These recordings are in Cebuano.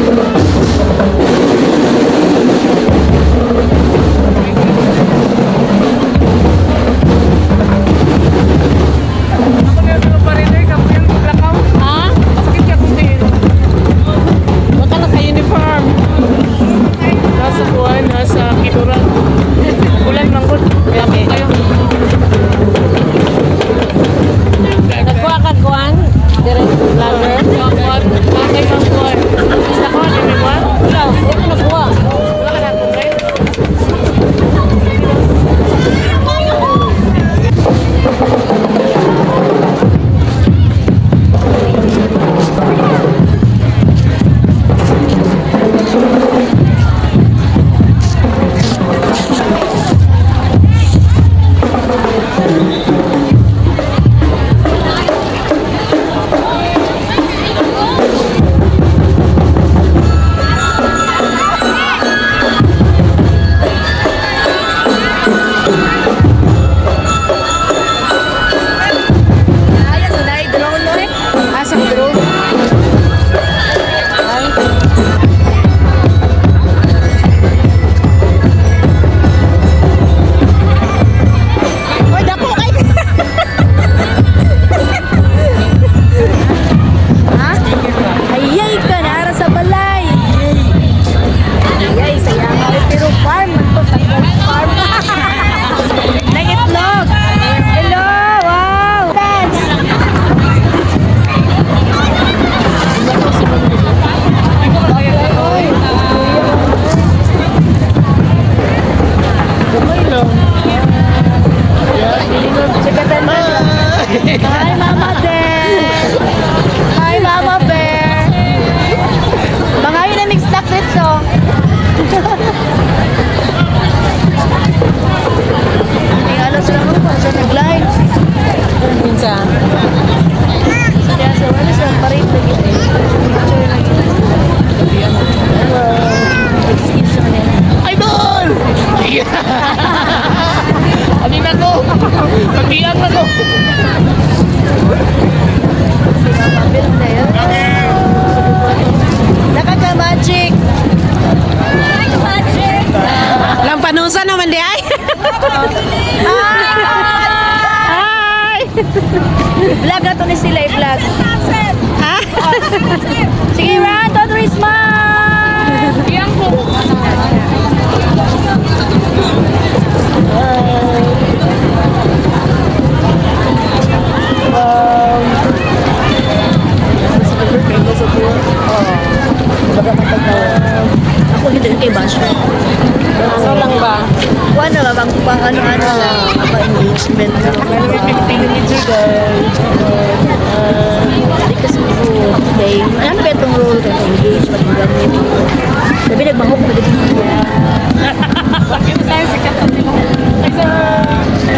Ako na yung pa rin eh. Kapo yung lakaw. Ha? Sakit ka kung tingin. Baka naka-uniform. Nasa kuwan, nasa Kiduran. Ulan manggod. Lami. Kayo. Nagkuha ka kuan? Direct vlogger? Kuwan, bakay kang kuwan. Sa kuwan, may kuwan? Wala, wala nakuha. Wala ka na akong guys. Ayan, so dahil drone no eh. Asa ko drone? Ay. Oy, dako kay. Ha? Ayay ka na ara sa balay. Ayay, saya nga. Eh, pero farm man to, sa farm. Nangitlog. Hello, wow. Dance. Hi, Mama Bear. Hi, Mama Bear. Mga yun ang mixed up dito. Ay, alas lang ako sa nag-line. Minsan. Kaya sa wala silang parade lagi. Picture lagi. Excuse me. Idol! Ano na ko? Pagbiang na ko. Si Mama Bear na yun. Nakaka-magic. Lampanusa naman di ay. Hi! Vlog na to ni sila, i-vlog. Sige, 1, 2, 3, smile! Biyang ko. Ako hindi kay Basho. Ano lang ba? Kuha na ba, pang, pang ano-ano lang, pa-engagement. Pilipino medyo guys. Hindi kasi okay. Ano ba itong role ka engagement ganun? Sabi nagmahok na dito. Yung sa'yo sikat na sila. Ay sa...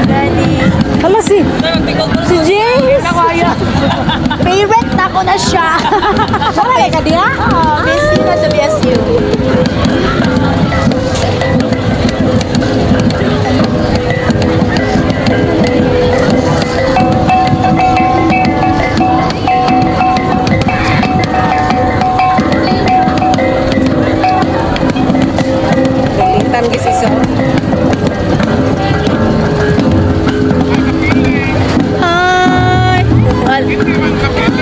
Gani. Hala si James. Nakaya. Favorite na ko na siya. Wala ka diha? Oh, busy na sa BSU. Galitan gi si Sir. Hi! Mahal.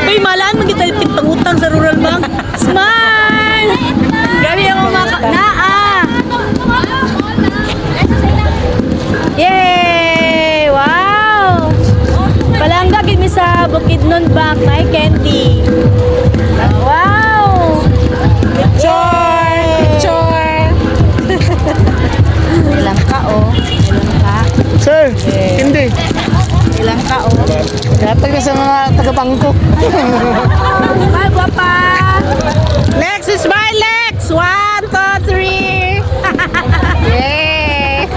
Uy, malaan man kita yung pangutang sa Rural Bank. Smile! Grabe ang mga naa! Yay! Wow! Palangga gid mi sa Bukidnon Bank, may candy. Wow! Picture! Picture! Ilang ka oh. Ilang ka. Sir, hindi. Ilang ka oh. Yatag na sa mga taga-bangko. Smile, guwapa! Lex, smile, Lex! 1, 2, 3! Yay!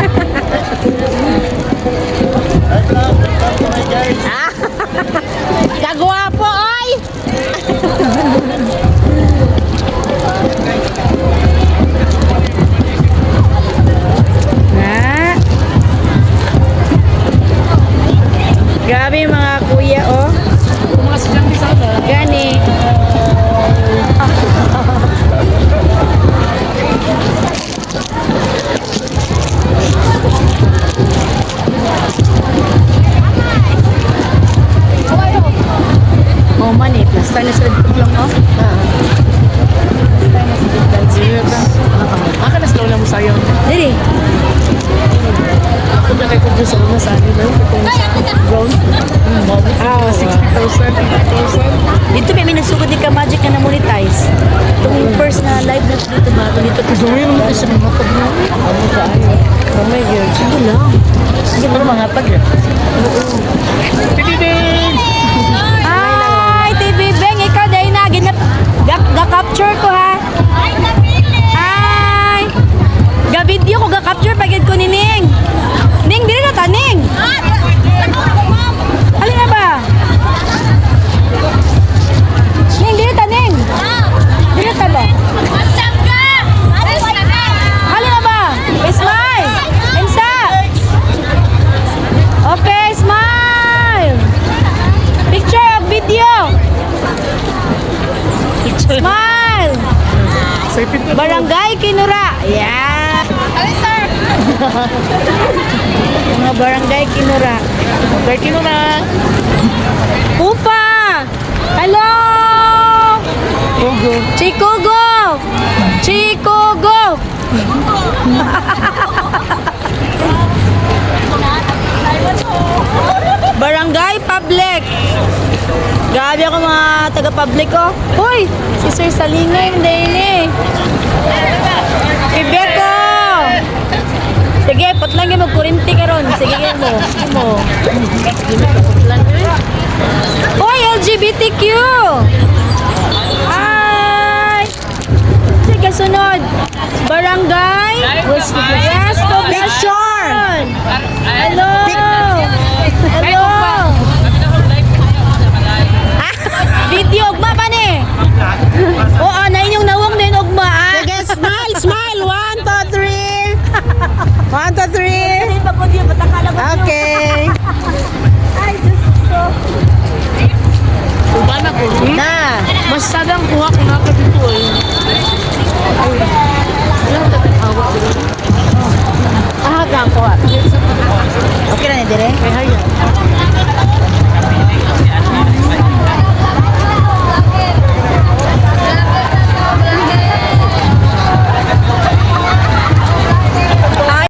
Kagwapo, ay! Na. Grabe yung mga kuya, oh. Mga estudyante sana. Gani. Dito ba? Dito. Zoom mo kasi mga pag Amo kaayo. Kamay gyud. Sige lang. Sige, pero mga tag eh. Tididing! Hi, TV Beng, ikaw dahil na ginap ga capture ko ha. Hi. Ga video ko ga capture pagid ko ni Ning. Ning dili na ta Ning. Alin na ba? Ning dili ta Ning. Dili ta ba? Alin na ba? Smile. Imsa. Okay, smile. Picture of video. Smile. Barangay Kinura. Yeah. Mga Barangay Kinura. Barangay Kinura. Pupa. Hello. Pugo. Chikugo. Chikugo. Barangay Public. Grabe ako mga taga-public ko. Hoy, si Sir Salingay yung daily. Quebeco! Sige, putlang yung magkurinti karon. Sige mo. Sige mo. Hoy, LGBTQ! Hi! Sige, sunod. Barangay West Poblacion. Picture! Hello!